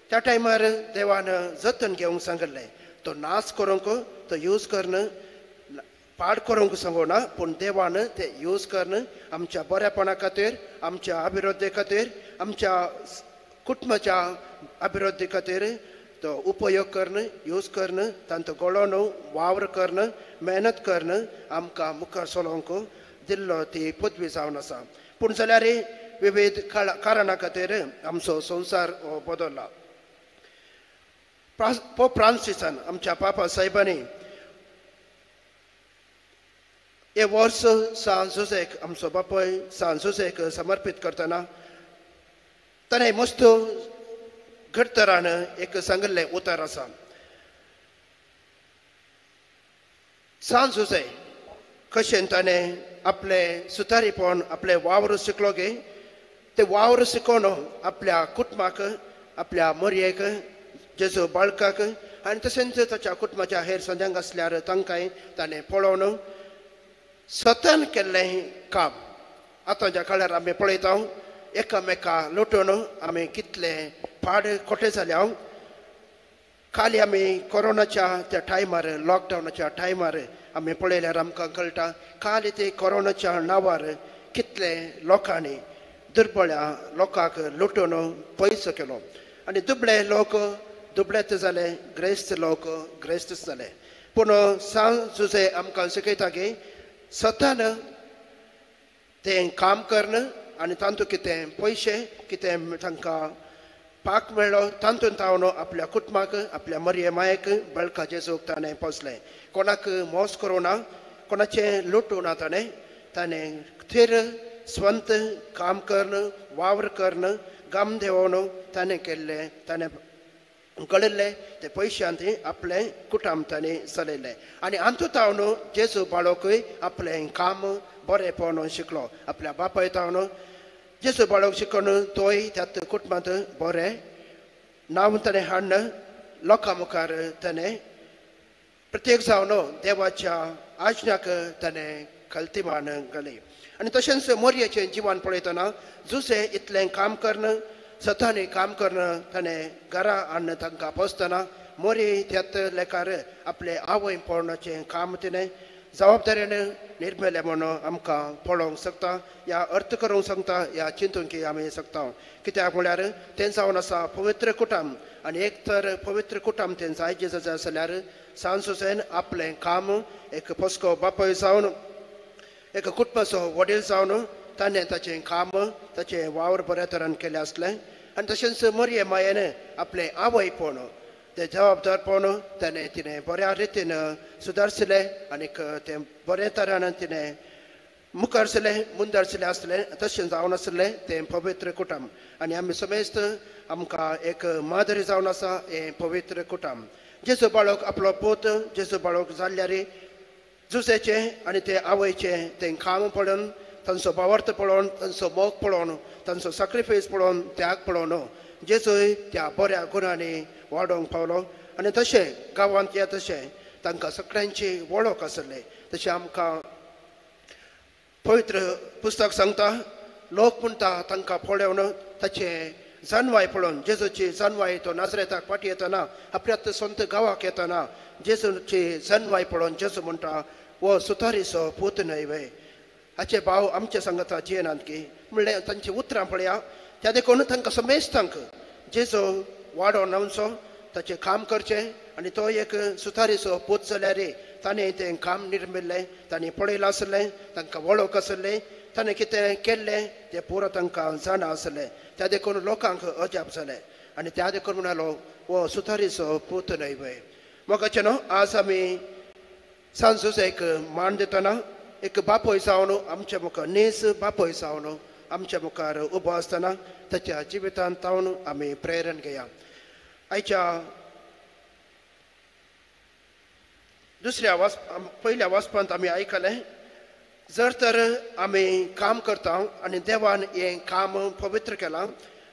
त्या टायमार देवान जतन घेवंक सांगिल्लें तो नाश करूंक तो यूज करून पाड करूंक सांगना पूण देवान ते यूज करून आमच्या बऱ्यापणा खातीर आमच्या अभिवृद्धी खातीर आमच्या कुटुंबाच्या अभिवृद्धी खातीर तो उपयोग करून यूज करून तांचो गळोवन वावर करून मेहनत करून आमकां मुखार चलोवंक दिल्लो ती पदवी जावन आसा. पूण जाल्यार विविध कारणां खातीर आमचो संवसार हो बदल्ला. पोप फ्रांसिसान आमच्या पापा साहेबांनी हे वर्स सांज जुझेक आमचो बापूय सांज जुझेक समर्पीत करतना ताणें मस्त घडतरान एक सांगिल्लें उतर आसा. सांज जुझे कशें ताणें आपलें सुतारीपण आपलें वावर शिकलो गे ते वावर शिकोवन आपल्या कुटुंबाक आपल्या मोरयेक जेजू बाळकाक आनी तशेंच ताच्या कुटुंबाच्या हेर संद्यांक आसल्यार तांकांय ताणें पळोवन स्वतान केल्लें काम. आतांच्या काळार आमी पळयता एकामेका लुटून आमी कितले पाड खोटे जाल्या. खाली आमी कोरोनाच्या त्या टायमार लॉकडावनाच्या टायमार आमी पळयल्यार आमकां कळटा खाली ते कोरोनाच्या नांवार कितले लोकांनी दुर्बळ्या लोकांक लुटून पयसो केलो आनी दुबळे लोक दुबळेच जाले, ग्रेस्त लोक ग्रेस्त जाले. पूण सांज जुझे आमकां शिकयता की स्वतान तें काम करून आनी तातूंत कितें पयशे कितें तांकां पाक मेळ्ळो तातूंत हांव आपल्या कुटुंबाक आपल्या मरये मायेक बळका जेजूक ताणें पोसलें. कोणाक मोस करूं ना, कोणाचें लुटूं ना, ताणें ताणें थीर स्वंत काम करून वावर करून गाम देंवोवन ताणें केल्लें, ताणें गळिल्लें ते पयशांत आपलें कुटुंब ताणें चलयलें. आनी हातूंत हांव जेजू बाळकूय आपलें काम बरें पळोवन शिकलो. आपल्या बापाय हांव जेजू बाळक शिकून तोय त्या कुटुंबांत बरें नांव ताणें हाडून लोकां मुखार ताणें प्रत्येक जावन देवाच्या आज्ञाक ताणें खलतीमान घाली. आनी तशेंच मोरयेचें जिवन पळयतना जुसे इतलें काम करून सतांनी काम करून ताणें घरा हाडून तांकां पोसतना मोरी त्यात लेखार आपले आवय पळोवपाचें काम तिणें जबाबदारेन निर्मेलें म्हणून आमकां पळोवंक शकता, या अर्थ करूंक शकता, या चिंतूंक आमी शकता. कित्याक म्हळ्यार तें जावन आसा पवित्र कुटुंब आनी एक तर पवित्र कुटुंब तें जायजें जाय जाल्यार सांज सुसेन आपलें काम एक पोसको बापूय जावन एक कुटुंबाचो वडील जावन ताणें ताचें काम ताचें वावर बऱ्या तरान केलें आसलें. आनी तशेंच मरये मायेन आपलें आवयपण तें जबाबदारपण ताणें तिणें बऱ्या रितीन सुदारशिलें आनीक तें बऱ्या तरान तिणें मुखारशिलें मुंदारशिलें आसलें. तशें जावन आसलें तें पवित्र कुटुंब. आनी आमी समेस्त आमकां एक मादरी जावन आसा हें पवित्र कुटुंब. जेजू बाळक आपलो पूत जेजू बाळक जाल्यार जुसेचें आनी ते आवयचें तें काम पळोवन तांचो भावार्थ पळोवन तांचो मोग पळोवन तांचो सॅक्रिफायस पळोवन त्याग पळोवन जेजूय त्या बऱ्या गुणांनी वाडोवंक पावलो. आनी तशें गांवांत या तशें तांकां सगळ्यांची वळख आसली. तशें आमकां पवित्र पुस्तक सांगता, लोक म्हणटा तांकां पळोवन ताचें जानवाय पळोवन जेजूची जानवाय तो नाजरेताक फाटी येतना आपल्या स्वंत गांवाक येतना जेजूची जानवाय पळोवन जेजू म्हणटा, हो सुतारीचो पूत न्हय वे, हाचे भाव आमचे सांगता जियेनात की म्हणलें तांची उतरां पळया. त्या देखून तांकां समेस्तांक जेजू वाडोवन वचचो, ताचें काम करचें आनी तो एक सुतारीचो पूत जाल्यार ताणें तें काम निर्मिल्लें, ताणें पळयलां आसलें, तांकां वळख आसलें, ताणें कितें केल्लें तें पुरो तांकां जाणा आसलें. त्या देखून लोकांक अजाप जालें आनी त्या देखून म्हणालो, हो सुतारीचो पूत न्हय वय. मोगाचें न्हू, आज आमी सांजूच एक मान दितना एक बापूय जावन आमच्या मुखार नीज बापूय जावन आमच्या मुखार उबो आसतना ताच्या जिवितांत जावन आमी प्रेरण घेया. आयच्या दुसऱ्या पयल्या वाचपांत आमी आयकलें, जर तर आमी काम करता आनी देवान हें काम पवित्र केलां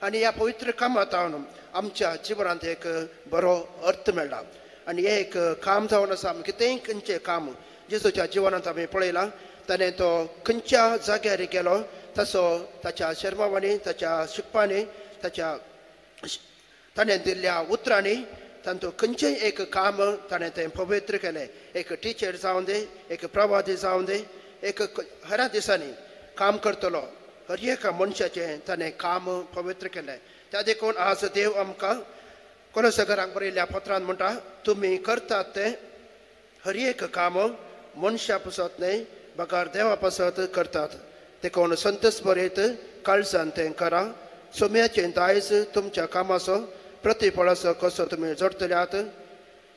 आनी ह्या पवित्र कामांत आमच्या जिवनांत एक बरो अर्थ मेळटा आनी हें एक काम जावन आसा. आमी कितेंय खंयचें काम जेजूच्या जिवनांत आमी पळयलां, ताणें तो खंयच्या जाग्यार गेलो तसो ताच्या शेर्मावांनी ताच्या शिकपांनी ताच्या ताणें दिल्ल्या उतरांनी तातूंत खंयचेंय एक काम ताणें तें पवित्र केलें. एक टिचर जावन दी, एक प्रवादी जावन दी, एक हर दिसांनी काम करतलो हर एका मनशाचें ताणें काम पवित्र केलें. त्या देखून आज देव आमकां कोलोसगरांक बरयल्ल्या पत्रान म्हणटा, तुमी करतात तें हर एक काम मनशा पासत न्हय बगर देवा पासत करतात. देखून संतोस बरयत काळजान तें करा. सोम्याचें दायज तुमच्या कामाचो प्रतिफळाचो कसो तुमी जोडटल्यात.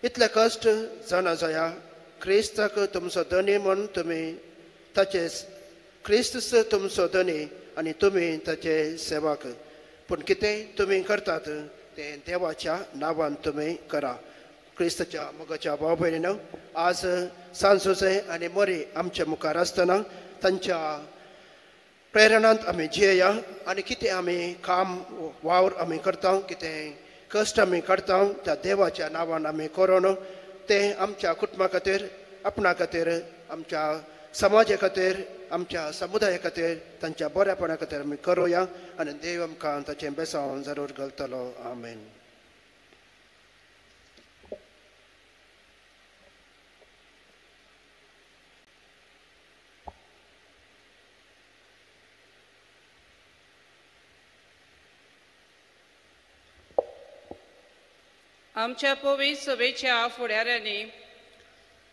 इतले कश्ट जाणा जाया, क्रिस्ताक तुमचो धनी म्हूण तुमी ताचे क्रिस्तच तुमचो धनी आनी तुमी ताचे सेवक. पूण कितें तुमी करतात तें देवाच्या नांवान तुमी करा. क्रिस्ताच्या मोगाच्या भाव भयणीनो, आज सांजोसे आनी मोरी आमच्या मुखार आसतना तांच्या प्रेरणांत आमी जियेया आनी कितें आमी काम वावर आमी करता, कितें कश्ट आमी काडटा त्या देवाच्या नांवान आमी करून तें आमच्या कुटुंबा खातीर, आपणा खातीर, आमच्या समाजा खातीर, आमच्या समुदाया खातीर, तांच्या बऱ्यापणा खातीर आमी करुया आनी देव आमकां ताचें बेसांव जरूर घालतलो. आमेन. आमच्या पवित्र सभेच्या फुडाऱ्यांनी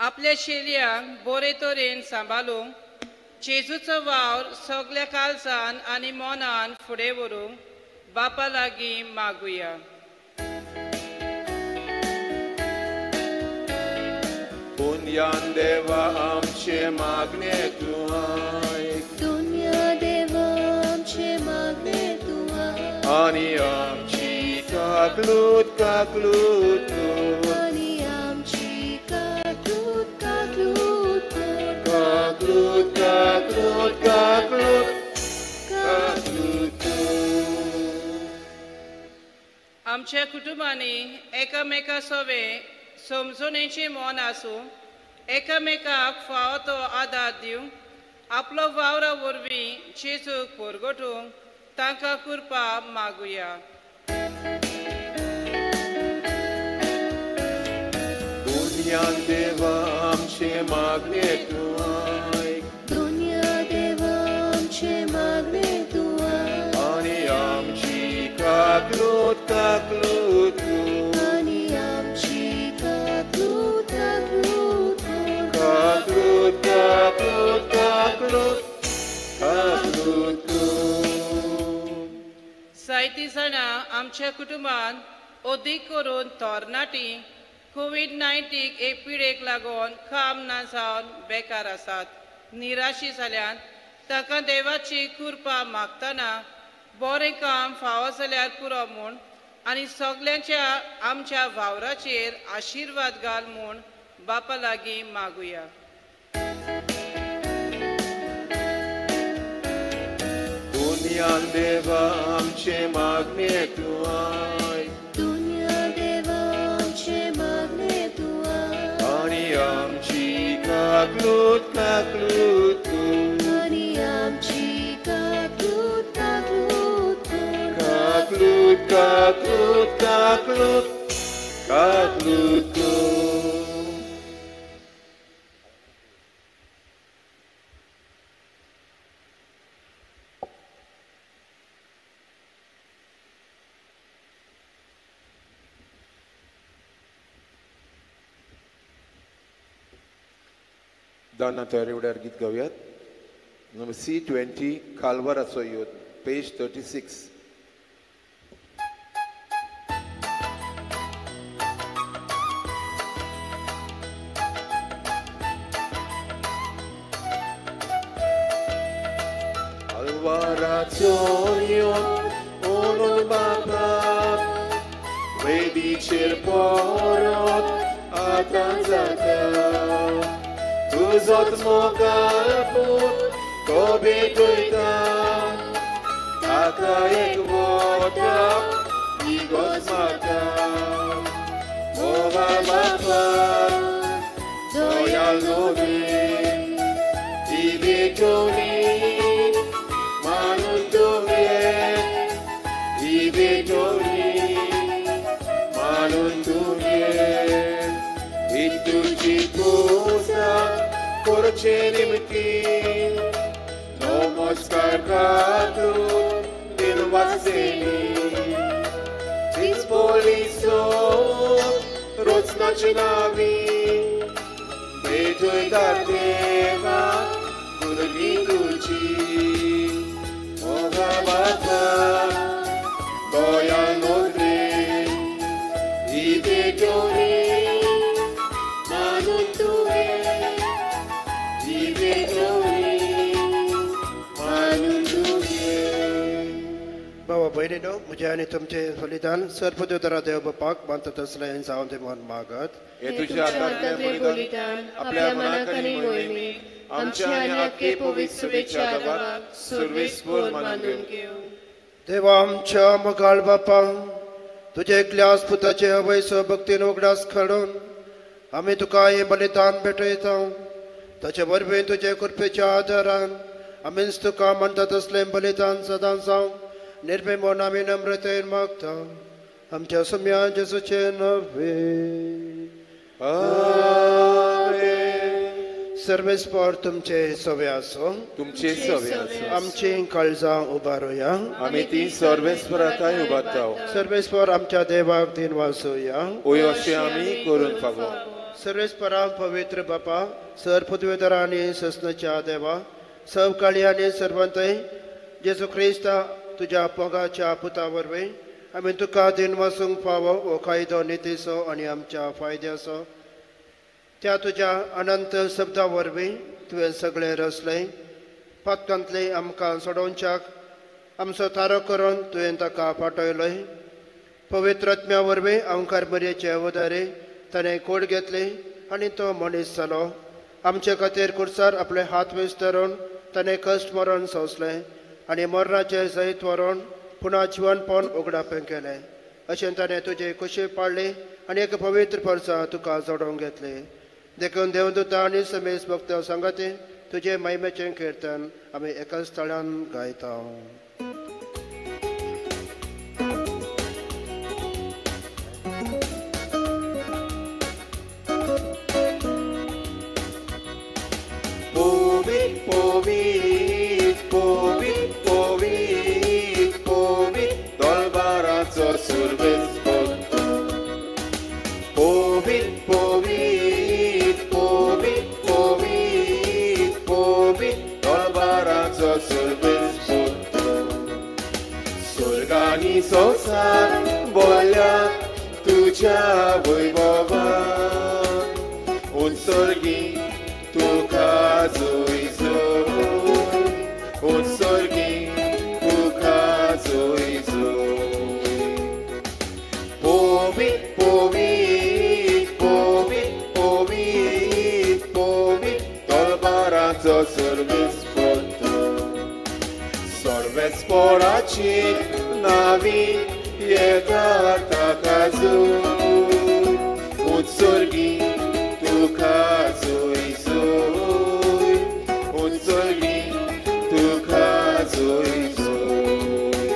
आपल्या शेलयांक बरे तरेन सांबाळूंक, जेजूचो वावर सगल्या काळजान आनी मनान फुडें व्हरूंक बापा लागीं मागुया. पुण्यान देवा आमचे मागणे तूं आयक, दुनिया देवा आमचे मागणे तूं आयक, आनी आमची काकलूत काकलूत कर, आनी आमची काकलूत काकलूत कर, काकलूत काकलूत काकलूत काकलूत कर. आमच्या कुटुंबांनी एकामेका सोवे समजणेचें मन आसूं, एकामेकाक फावो तो आदार दिवंक, आपलो वावरा वरवीं जेजूक परगटूंक तांकां कृपा मागुया. दुनिया देवा आमचे मागणे तूं आयक, दुनिया देवा आमचे मागणे तूं आयक, आनी आमची काकलूत काकलूत कर, आनी आमची काकलूत काकलूत कर, काकलूत काकलूत काकलूत काकलूत कर. जायतीं जाणां आमच्या कुटुंबांत अदीक करून तरणाटीं कोवीड-19 हे पिडेक लागून काम ना जावन बेकार आसात, निराशी जाल्यान. तांकां देवाची कृपा मागतना बरें काम फावो जाल्यार पुरो म्हूण आनी सगल्यांच्या आमच्या वावराचेर आशिर्वाद घाल म्हूण बापा लागीं मागुया. दुनिया देवा आमचे मागणे तूं आयक, दुनिया देवा आमचे मागणे तूं आयक, आनी आमची काकलूत काकलूत कर, आनी आमची काकलूत काकलूत कर, काकलूत काकलूत काकलूत काकलूत कर. दाना तयारी वड्यार गीत गावयात. नंबर C20 कालवाराचो योद, पेज 36. आलवाराचो योद ओनून बापाक वेदीचेर परत आतां जाता, तुजोच मोगाळ पूत तो भेटयता, ताका एक वोटा इगोज मारता. मोगा बापा दयाळ नवे ती भेटवणी मानून तुवें, ती भेटवणी मानून तुवें, ही तुजी पुजा करचे निमतीन नमस्कार कातून दिनवासेनी, तीच पोलिसो रोचनाचे नावी भेटयता देवा गुरवी तुजी. मोगा बापा दयाळ नदरे ही भेटवणी मानून तुवें, ही भेटवणी मानून तुवें. भावा भयणीनो, म्हजें आनी तुमचें बलिदान सर्वदेवतारा देव बापाक मानता तसलें जावन तें मन मागत. हे तुज्या हातांतलें बलिदान आपल्या मनाक आनी मोहिमेक आमच्या आनी आख्खे पवित्र सुवेच्या देवाक सर्वेस्पर मानून घेवं. देवा आमच्या मोगाळ बापा, तुज्या एकल्याच पुताचे अवयस भक्तीन उगडास काडून आमी तुका हें बलिदान भेटयता. ताचे वरवीं तुजे कृपेच्या आदारान आमीच तुका मानता तसलें बलिदान सदां जावं निर्भय म्हूण आमी नम्रतेन मागता. आमच्या सुम्या जेजूचे नवे. आमेन. सर्वेस्पर तुमचे सवे आसो, तुमचे सवे आसो. आमची काळजां उबारुया, आमी ती सर्वेस्पराताय उबारता. सर्वेस्पर आमच्या देवाक दिन वासोया, ओय अशें आमी करून फावो. सर्वेस्परा पवित्र बापा, सर पृथ्वीधर आनी सस्नाच्या देवा, सवकाळी आनी सर्वंतय जेजू क्रिस्त तुज्या पोगाच्या पुता वरवीं आमी तुका दिन वसूंक फावो हो कायदो नितीचो आनी आमच्या फायद्याचो। त्या तुज्या अनंत शब्दा वरवीं तुवें सगळें रचलें। पातकांतलें आमकां सोडोवच्याक आमचो थारो करून तुवें ताका पाठयलोय। पवित्र आत्म्या वरवीं आमकार मरयेचे उदारे ताणें कोड घेतली आनी तो मनीस जालो। आमचे खातीर कुर्सार आपले हात विस्तारून ताणें कश्ट मरण सोंसलें आनी मरणाचें जैत व्हरून पुन्हा जिवनपण उगडापें केलें। अशें ताणें तुजे कुशी पाडली आनी एक पवित्र परसा तुका जोडोवन घेतली। देखून देवदूता आनी समेस भक्त सांगाती तुजे महिमेचें किर्तन आमी एकाच स्थळान गायता। संसार बोल्या तुझ्या वैभवान उत्सर्गी तुका जोय जोय उत्सर्गी तुका जोय जोय पोवीत पोवीत पोवीत पोवीत पोवीत तलवाराचो सर्वेस सर्वेस पोराची नावी येता ताका जोय उत्सर्गी तुका जोय जोय उत्सर्गी तुका जोय जोय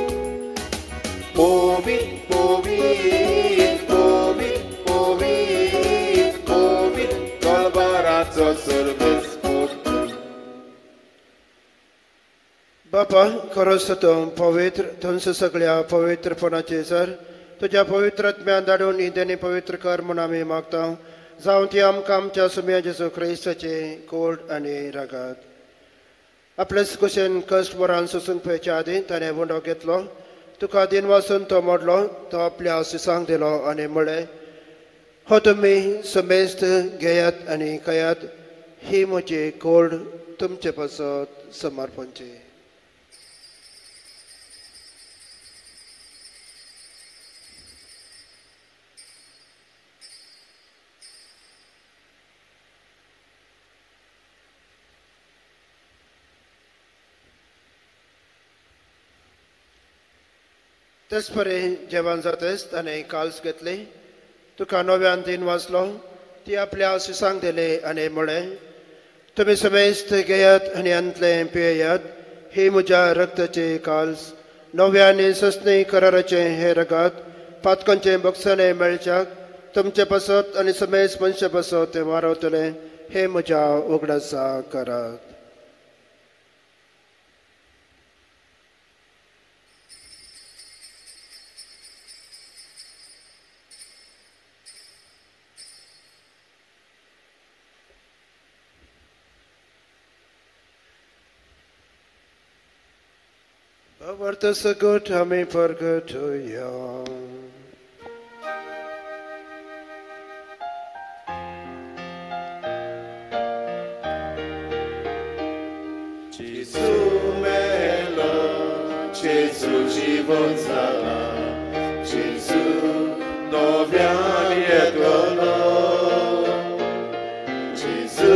पोवीत पोवीत पोवीत पोवीत पोवीत तलवाराचो सर्वेस। बापा खरोच तूं पवित्र थंयस सगळ्या पवित्रपणाचे सर तुज्या पवित्र आत्म्यान धाडून ही देणी पवित्र कर म्हूण आमी मागता। जावं ती आमकां आमच्या सुम्या जेजू क्रिस्ताचे कोड आनी रागात। आपलेच कुशेन कश्ट मरान सोसूंक पळयच्या आदीं ताणें उंडो घेतलो, तुका दिन वासून तो मोडलो, तो आपल्या सिसांक दिलो आनी म्हळें, हो तुमी समेस्त घेयात आनी खायात, ही म्हजी कोड तुमचे पासत समर्पणची। तेच परी जेवण जातेच ताणें काल्स घेतली, तुका नव्यान दिन वाचलो, ती आपल्या सिसांक दिली आनी म्हळें, तुमी समेस्त घेयात आनी अंतलें पियेयात, ही म्हज्या रक्ताची काल्स, नव्या आनी सस्नी कराराचें हें रगात, पातकांचें बक्षाणें मेळच्याक तुमचे पासत आनी समेस्त मनशा पासत तें वारवतलें, हें म्हज्या उगडासा करात। Vartas gut आमी प्रगटुया। Gesù melo, Gesù जीवन जाला, Gesù नव्यान येतलो, Gesù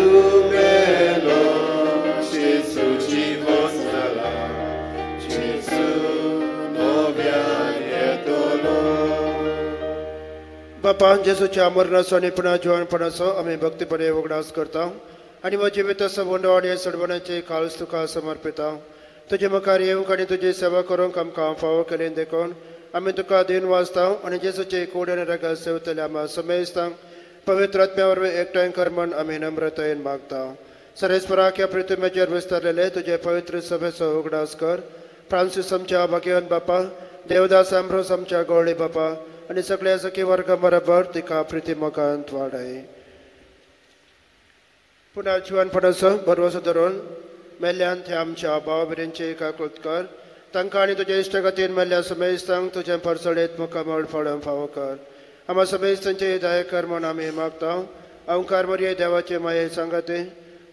melo, Gesù जीवन जाला, Gesù नव्यान येतलो। बापा जेजूच्या मरणाचो आनी पुन्हा जिवनपणाचो आमी भक्तीपणे उगडास करता आनी म्हजी जिविताचो उंडो आनी सडवणाचे काळस तुका समर्पिता। तुजे मुखार येवंक आनी तुजी सेवा करूंक आमकां फावो केली देखून आमी तुका दिन वाचता आनी जेजूचे कूड आनी रगत सेवतले आमकां समेस्तांक पवित्र आत्म्या वरवीं एकठांय कर म्हूण आमी नम्रतायेन मागता। सरेस्पराक ह्या पृथ्वीचेर विस्तारलेले तुजे पवित्र सभेचो उगडास कर। फ्रांसीस आमच्या भाग्यवान बापा, देवदास आम्ब्रोस आमच्या गोळी बापा आनी सगळ्या सखी वर्गा बरोबर तिका प्रिती मोगांत वाडय। पुन्हा जिवनपणाचो भरवसो धरून मेल्ल्यान ते आमच्या भाव भयणींचे काकूत कर, तांकां आनी तुज्या इश्टागतीन मेल्ल्या समेस्तांक तुजें परसळीत मुखामळ फळम फावो कर. आमा समेस्तांचे दया कर म्हूण आमी मागता. अंकार मरये देवाचे माये सांगाते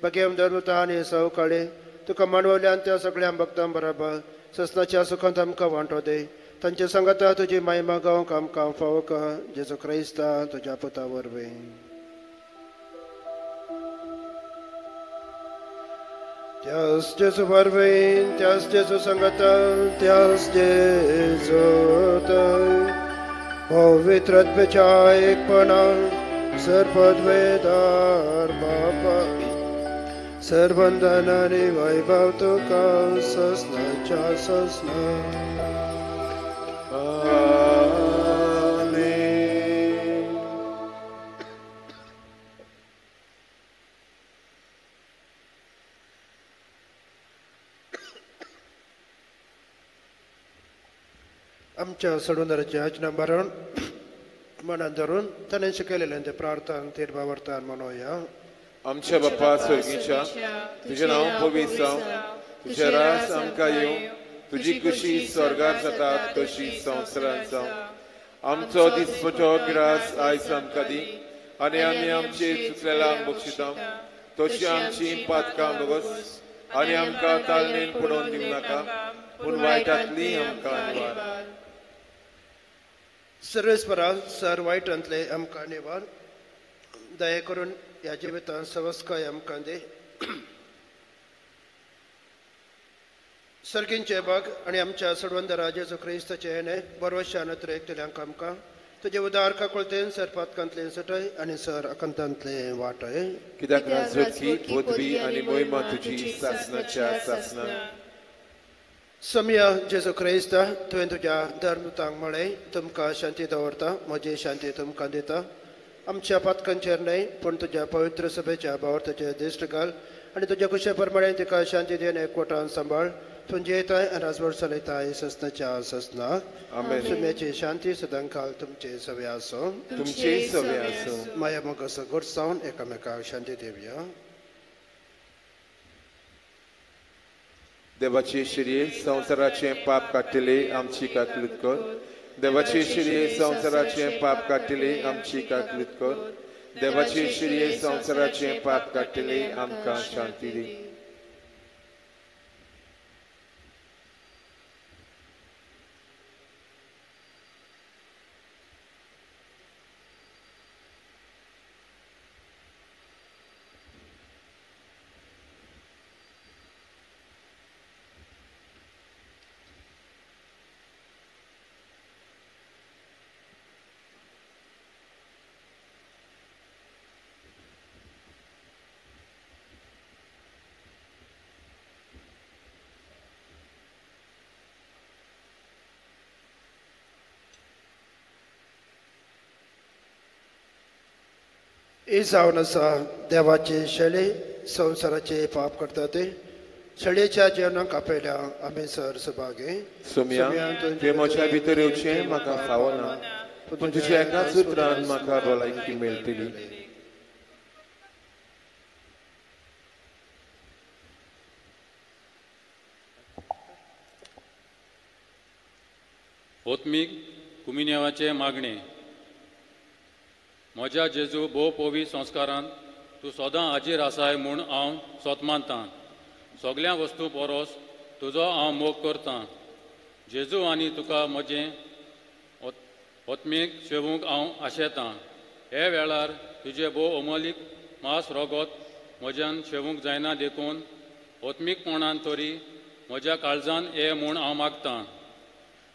बगेम धर्मता आनी सवकाळे तुका मानवल्यान त्या सगळ्या भक्तां बराबर ससनाच्या सुखांत आमकां वांटो दे. तांचे सांगाता तुजी माय मागोवंक आमकां फावो कर. जेजू क्रिस्ता तुज्या पुता वरवीं. त्यास जेजू वरवीं, त्यास जेजू सांगाता, त्यास जेजू पवित्र आत्म्याच्या एकपणान सर्वपदवेदार बापा सर्वंदन आनी वैभव तुका ससनाच्या ससना. आमेन. आमच्या सोडवणाराची आज्ञा बारण मनान धरून ताणें शिकयलेलें तें प्रार्थन तिरबावर्तान म्हणोया. आमच्या बाप्पा स्वर्गीच्या, तुजें नांव पवित्र जावं, तुजें राज आमकां येवं, तुजी खुशी स्वर्गार जाता तशी संवसारांत जावं. आमचो दिसपटो ग्रास आयज आमकां दी आनी आमी आमचे चुकलेल्यांक बक्षिता तशी आमची पातकां भोगस आनी आमकां तालनेन पडोवन दिवं नाका, पूण वायटांतली आमकां निवार. सर्वेस्परा सर वायटांतले आमकां निवार. दया करून ह्या जिवितांत सवस्काय आमकां दी. सर्गींचे बाग आनी आमच्या सोडवंदरा जेजू क्रिस्ताचे हेणे बरवशान अतिरेकतल्यांक आमकां तुजे उदार काकुळतेन सर पातकांतले सुटय आनी सर अकंतांतले वाटय. कित्याक राजवटकी पदवी आनी मोहिमा तुजी सासनाच्या सासना. समया जेजू क्रिस्ता, तुवें तुज्या धर्मतांक म्हळें, तुमकां शांती दवरता, म्हजी शांती तुमकां दिता. आमच्या पातकांचेर न्हय पूण तुज्या पवित्र सभेच्या भावार्थाचेर दिश्ट घाल आनी तुज्या कुशे प्रमाणे तिका शांती दिवन एकवटान सांबाळ. तूं जियेताय आनी राजवट चलयताय ससनाच्या ससना. आमेन. सुम्याची शांती सदांकाल तुमचे सवे आसूं. तुमचे सवे आसूं. माया मोगाचो गोड जावन एकामेकाक शांती दिवया. देवाची शिरये संवसाराचें पाप काडटले आमची काकलूत कर. देवाची शिरये संवसाराचें पाप काडटले आमची काकलूत कर. देवाची शिरये संवसाराचें पाप काडटले आमकां शांती दी. ही जावन आसा देवाचे शेळी संवसाराचे पाप करता ते शेळीच्या जेवणाक आपयल्या आमी सर सभागी. सोम्या, तुवें म्हज्या भितर येवचें म्हाका फावना, पूण तुज्या एकाच उतरान म्हाका भलायकी मेळटली. आत्मीक कुमिन्यावाचें मागणें. म्हज्या जेजू भोव पवी संस्कारांत तूं सदां हाजीर आसाय म्हूण हांव सोत मानतां. सगल्या वस्तू परस तुजो हांव मोग करतां. जेजू आनी तुका म्हजें आत्मीक शेवूंक हांव आशेतां. हे वेळार तुजें भोव अमोलीक मांस रोगत म्हज्यान शेवूंक जायना देखून आत्मीकपणान तरी म्हज्या काळजान ये म्हूण हांव मागतां.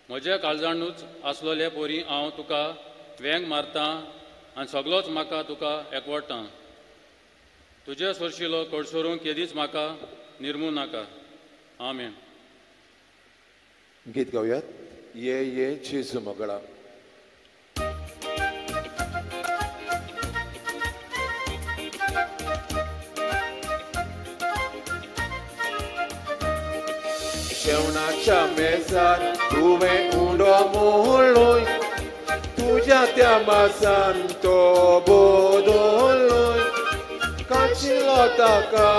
म्हज्या काळजानूच आसलोले परी हांव तुका वेंग मारतां आनी सगलोच म्हाका तुका एकवटतां. तुजे सरशिलो कडसरूंक केदीच म्हाका निर्मू नाका. आमेन. गीत गावयात. ये ये जेजू मोगळा. जेवणाच्या मेजार तुवें उडो मोडलोय, तुज्या त्या मासान तो बदलोय, काचिलो ताका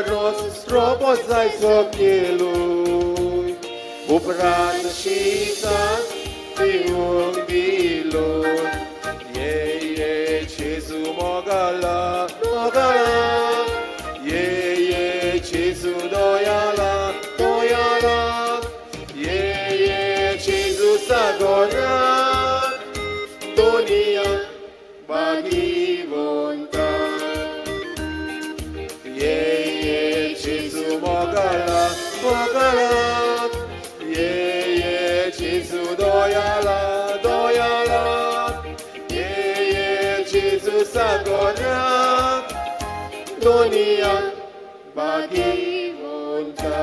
रोस रोबो जायसो केलोय. उपरांत शिसां दिवंक दिलो. ये ये जेजू मोगाला मोगाला, ये ये जेजू दयाला दयाला, ये ये जेजू सागोरा दुनिया भागीवंता. ये ये जेजू मोगाला मोगाला, ये ये जेजू दयाला दयाला, ये ये जेजू सागोरा दुनिया भागीवंता.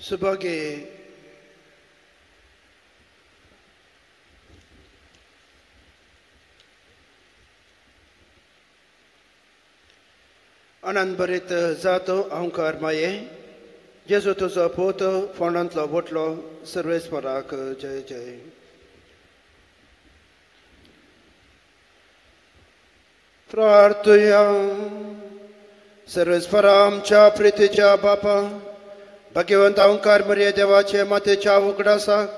सुभागे आनंद भरीत जातो अहंकार माये जेजू तुजो पूत फोंडांतलो बोटलो सर्वेस्पराक जय जय. प्रार्थुया. सर्वेस्परा आमच्या प्रितीच्या बापा भाग्यवंत अहंकार मरिये देवाचे मातेच्या उगडासाक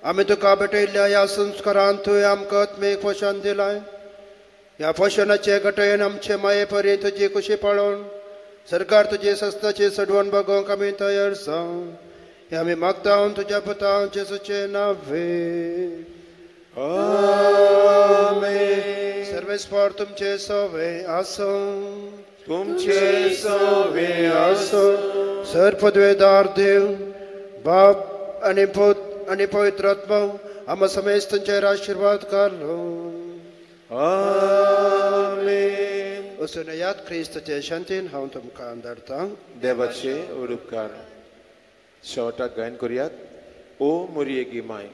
आमी तुका भेटयल्ल्या ह्या संस्कारान तुवें आमकां आत्मीक पोशण दिलाय. ह्या पोशणाचे घटयेन आमचे माये परी तुजी खुशी पाळोवन सरकार तुजी सस्ताची सडवण बगोवंक आमी तयार जावं हे आमी मागता तुज्या पुता जेजूचे नावे. आमेन. सर्वेस्पर तुमचे सवे आसूं. तुमचे सवे आसूं. सर पदवेदार देव बाप आनी पूत आनी पवित्र आत्मा आम्हा समेस्तांचेर आशीर्वाद घालो. आमेन. वचून याद क्रिस्ताचे शांतीन हांव तुमकां धाडटा. देवाचे उपकार. शेवटाक गायन करुयात ओ मोरयेगी माय.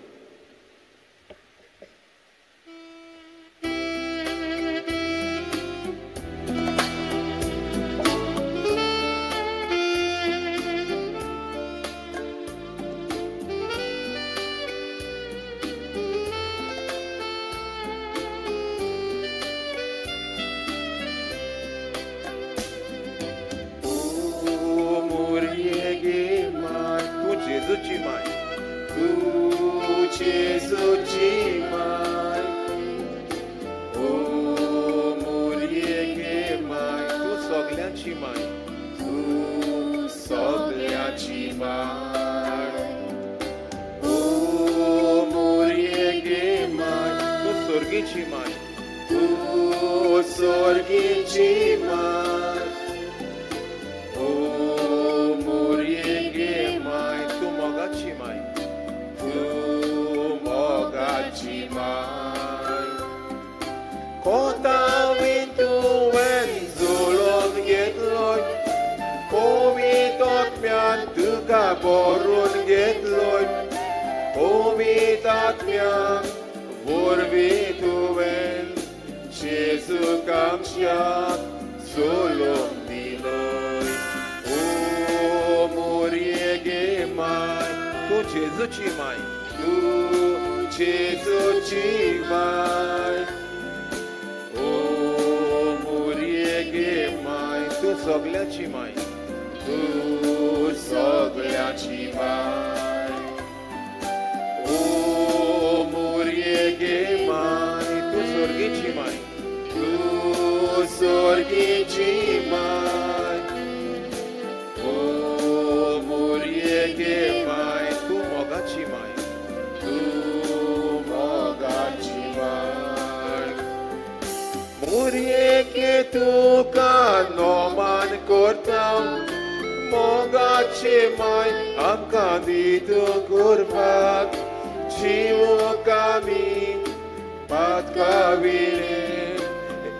पातकाविणे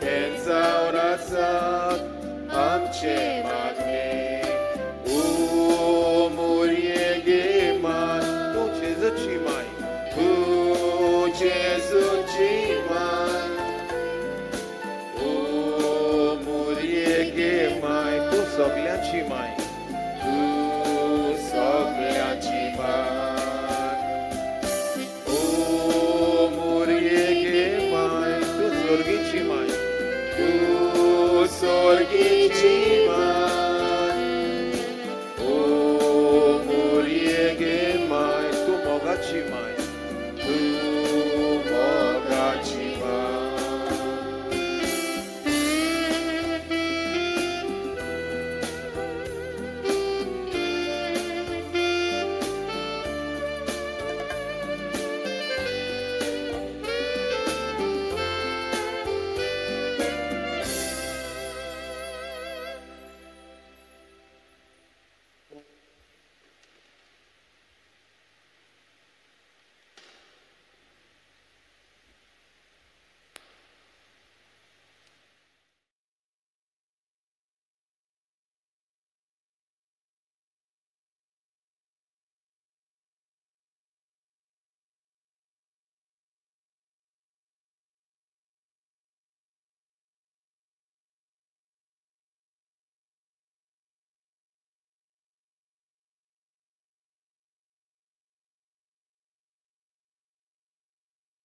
हें जावन आसात आमचे.